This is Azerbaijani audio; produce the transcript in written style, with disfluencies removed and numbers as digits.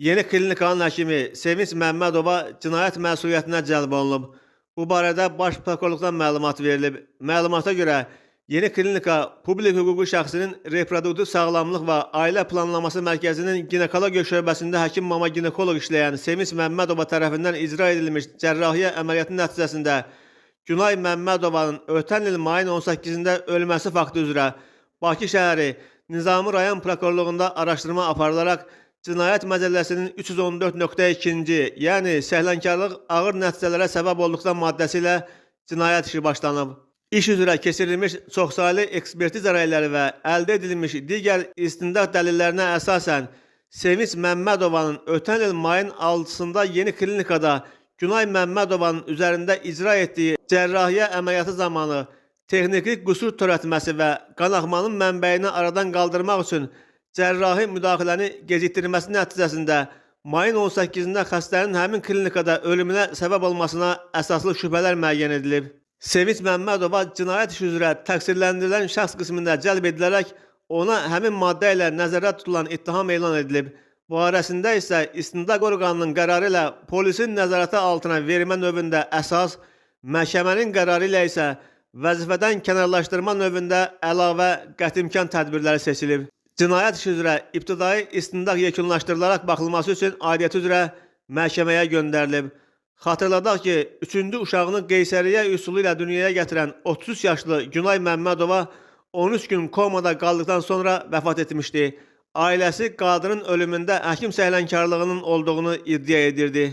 Yeni klinikanın həkimi Sevinç Məmmədova cinayət məsuliyyətinə cəlb olunub. Bu barədə Baş Prokurorluqdan məlumat verilib. Məlumata görə Yeni Klinika publik hüquqi şəxsinin reproduktiv sağlamlıq və ailə planlaması mərkəzinin ginekologiya şöbəsində həkim mama ginekoloq işləyən Sevinç Məmmədova tərəfindən icra edilmiş cərrahiyyə əməliyyatı nəticəsində Günay Məmmədovanın ötən il mayın 18-də ölməsi faktı üzrə Bakı şəhəri Nizami rayon prokurorluğunda araşdırma aparılaraq Cinayət Məcəlləsinin 314.2-ci, yəni səhlənkarlıq ağır nəticələrə səbəb olduqda maddəsi ilə cinayət işi başlanıb. İş üzrə keçirilmiş çoxsaylı ekspertiza rəyləri və əldə edilmiş digər istintaq dəlillərinə əsasən Sevinç Məmmədovanın ötən il mayın 6-sında yeni klinikada Günay Məmmədovanın üzərində icra etdiyi cərrahiyyə əməliyyatı zamanı texniki qüsur törətməsi və qanaxmanın mənbəyini aradan qaldırmaq üçün cərrahi müdaxiləni gecikdirməsi nəticəsində mayın 18-də xəstənin həmin klinikada ölümünə səbəb olmasına əsaslı şübhələr müəyyən edilib. Sevinç Məmmədova cinayət işi üzrə təqsirləndirilən şəxs qismində cəlb edilərək ona həmin maddə ilə nəzərdə tutulan ittiham elan edilib. Barəsində isə istintaq orqanının qərarı ilə polisin nəzarəti altına vermə növündə əsas, məhkəmənin qərarı ilə isə vəzifədən kənarlaşdırma növündə əlavə qətimkan tədbirləri seçilib. Cinayət işi üzrə ibtidai istintaq yekunlaşdırılaraq baxılması üçün aidiyyəti üzrə məhkəməyə göndərilib. Xatırladaq ki, üçüncü uşağını qeysəriyyə üsulu ilə dünyaya gətirən 33 yaşlı Günay Məmmədova 13 gün komada qaldıqdan sonra vəfat etmişdi. Ailəsi qadının ölümündə həkim səhlənkarlığının olduğunu iddia edirdi.